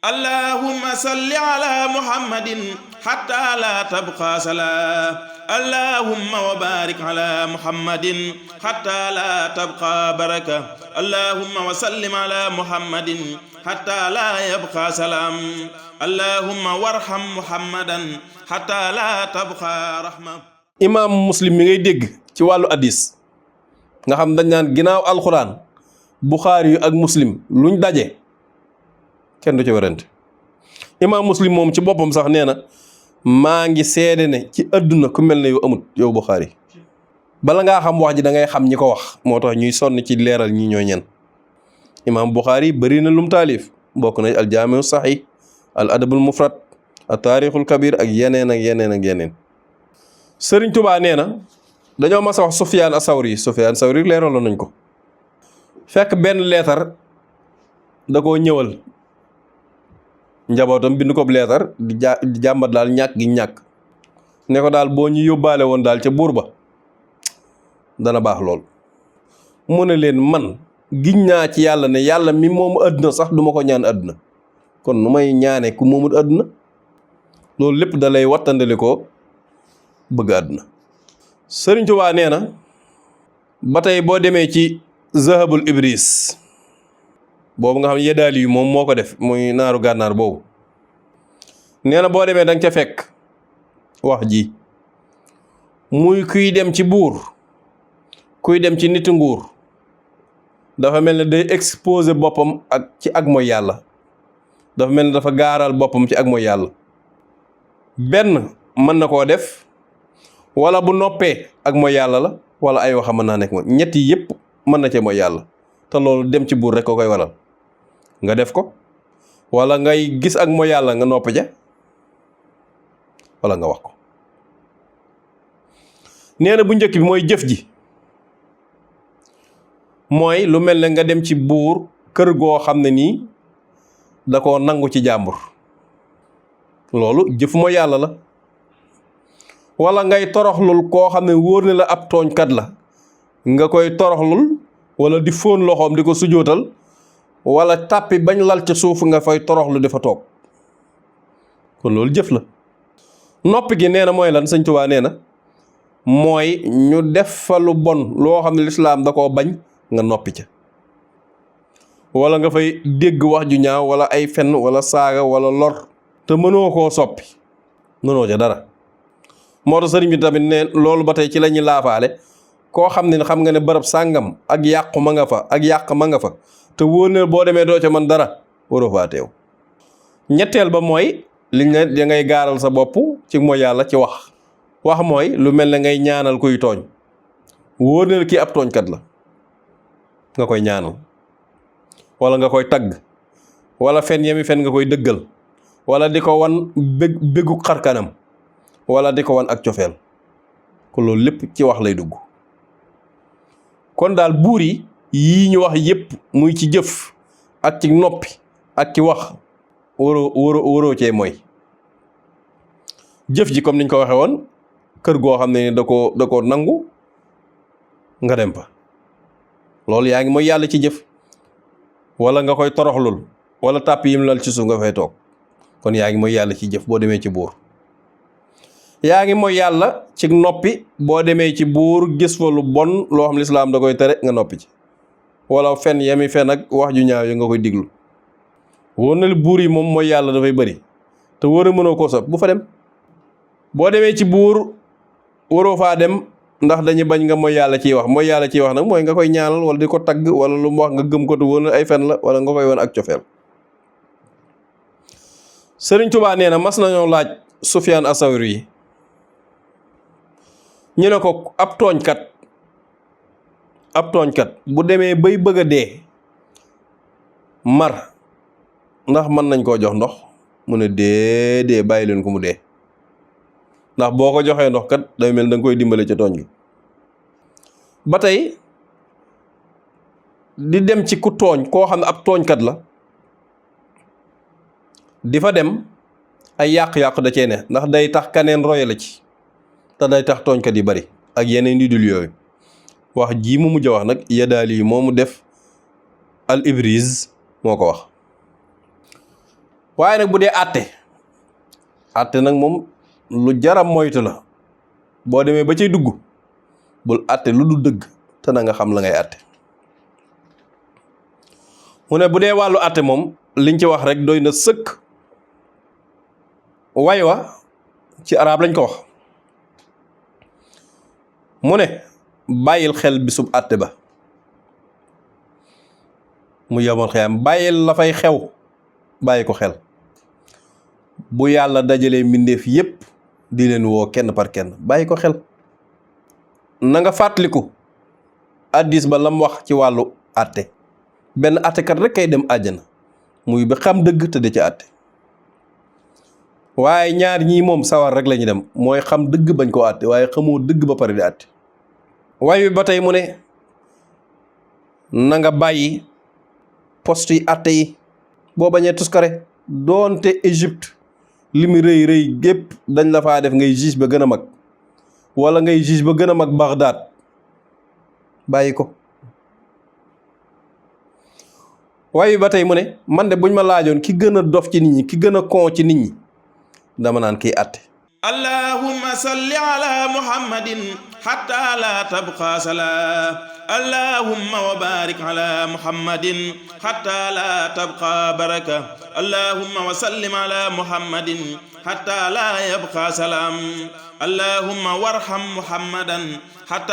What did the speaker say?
allahumma salli ala muhammadin hatta la tabqa salaa allahumma wa barik ala muhammadin hatta la tabqa baraka allahumma wa sallim ala muhammadin hatta la yabqa salaam allahumma warham muhammadan hatta la tabqa rahma. imaam muslim mi ngay dégg ci wàllu hadis nga xam dañ naan ginnaaw alxuraan buxaari yu ak muslim luñ daje kenn du ci werante. imaam muslim moom ci boppam sax nee na maa ngi seede ne ci àdduna ku mel ne yow amut yow buxaari. bala ngaa xam wax ji da ngay xam ñi ko wax moo tax ñuy sonn ci leeral ñi ñoo ñen. imaam buxaari bëri na lum taalif bokk na al jaamiu saxiix al adabul mufrad al taarixul kabir ak yeneen ak yeneen ak yeneen. Sëriñ Tubaa nee na dañoo mas a wax Sufyaan Asawri leeraloon nañ ko. fekk benn leetar da koo ñëwal njabootam bind ko leetar di jàmbat daal ñàkk gi ñàkk ne ko daal boo ñu yóbbaale woon daal ca buur ba dana baax lool. mu ne leen man giñ naa ci yàlla ne yàlla mi moomu àdduna sax duma ko ñaan àdduna kon nu may ñaane ku moomut àdduna. loolu lépp da lay wattandali ko bëgg àdduna. Sëriñ Tuubaa nee na ba tey boo demee ci zahabul ibris boobu nga xam yeddaali yu moom moo ko def muy naaru gànnaar boobu nee na boo demee danga ca fekk wax ji muy kuy dem ci buur kuy dem ci nit nguur dafa mel ne day exposé boppam ak mooy yàlla dafa mel ne dafa gaaral boppam ci ak mooy yàlla. benn mën na koo def wala bu noppee ak mooy yàlla la wala ay waxa mën naa nekk mooy ñett yi yëpp mën na cee mooy yàlla te loolu dem ci buur rek ko koy waral nga def ko wala ngay gis ak mooy yàlla nga noppi ja wala nga wax ko. nee na bu njëkk bi mooy jëf ji mooy lu mel ne nga dem ci buur kër goo xam ne nii da koo nangu ci jàmbur loolu jëf mooy yàlla la. wala ngay toroxlul koo xam ne wóor ne la ab tooñkat la nga koy toroxlul wala di fóon loxoom di ko sujootal wala tàppi bañ lal ca suuf nga fay toroxlu di fa toog kon loolu jëf la. noppi gi nee na mooy lan Sëñ Tuubaa nee na mooy ñu def fa lu bon loo xam ne lislaam da koo bañ nga noppi ca wala nga fay dégg wax ju ñaaw wala ay fen wala saaga wala lor te mënoo koo soppi mënoo ca dara. moo tax sëriñ bi tamit ne loolu ba tey ci la ñuy laafaale koo xam ne xam nga ne bërëb sàngam ak yàqu ma nga fa ak yàq ma nga fa te wóor ne boo demee doo ca man dara waroo faa teew. ñetteel ba mooy liñ ne da ngay gaaral sa bopp ci mooy yàlla ci wax mooy lu mel ne ngay ñaanal kuy tooñ wóor ne kii ab tooñkat la nga koy ñaanal wala nga koy tagg wala fen yemi fen nga koy dëggal wala di ko wan béggu xarkanam wala di ko wan ak cofeel ko loolu lépp ci wax lay dugg. kon daal buur yi yii ñu wax yépp muy ci jëf ak ci noppi ak ci wax waroo cee mooy. jëf ji comme niñ ko waxe woon kër goo xam ne da ko nangu nga dem fa loolu yaa ngi mooy yàlla ci jëf wala nga koy toroxlul wala tàpp yim lal ci suuf nga fay toog kon yaa ngi mooy yàlla ci jëf boo demee ci buur. yaa ngi mooy yàlla ci noppi boo demee ci buur gis fa lu bon loo xam lislaam da koy tere nga noppi ci wala fen yemi fen ak wax ju ñaaw yi nga koy diglu wóor na buur yi moom mooy yàlla dafay bëri te wóor a mënoo koo sopp bu fa dem. boo demee ci buur waroo faa dem ndax dañuy bañ nga mooy yàlla ciy wax mooy yàlla ciy wax nag mooy nga koy ñaanal wala di ko tagg wala lu mu wax nga gëm ko te wóor na ay fen la wala nga koy wan ak cofeel. Sëriñ Tubaa nee na mas nañoo laaj Sufyaan Asawri yi ñu ne ko ab tooñkat bu demee bay bëgg a dee mar ndax mën nañ koo jox ndox mu ne dee bàyyi leen ko mu dee ndax boo ko joxee ndox kat day mel da nga koy dimbale ca tooñ gi. ba tey di dem ci ku tooñ koo xam ne ab tooñkat la di fa dem ay yàq-yàq da cee ne ndax day tax kaneen roye la ci te day tax tooñkat yi bari ak yeneen yu dul yooyu. wax jii mu mujj a wax nag yadaali yi moomu def al ibris moo ko wax. waaye nag bu dee àtte nag moom lu jaram moytu la boo demee ba cay dugg bul àtte lu du dëgg te na nga xam la ngay àtte. mu ne bu dee wàllu àtte moom liñ ci wax rek doy na sëkk. way wa ci arab lañ ko wax mu ne bàyyil xel bisub àtte ba mu yawmal xiyaam bàyyil la fay xew bàyyi ko xel bu yàlla dajalee mbindeef yépp di leen woo kenn par kenn bàyyi ko xel na nga fàttaliku addis ba lam wax ci wàllu àtte benn àttekat rek kay dem àjjana muy ba xam dëgg te da ci àtte waaye ñaar ñii moom sawar rek lañu dem mooy xam dëgg bañ koo àtte waaye xamoo dëgg ba pare di àtte. waaye ba tey mu ne na nga bàyyi poste yi àtte yi boo bañee tuskare doonte Égypte li mu rëy rëy gépp dañ la faa def ngay juge ba gën a mag wala ngay juge ba gën a mag Bagdad bàyyi ko. waaye ba tey mu ne man de buñ ma laajoon ki gën a dof ci nit ñi ki gën a kon ci nit ñi dama naan kii àtte. allahumma salli ala muhammadin hatta la tabqa salaa allahumma wa barik ala muhammadin hatta la tabqa baraka allahumma wa sallim ala muhammadin hatta la yabqa salaam allahumma warham muhammadan hatta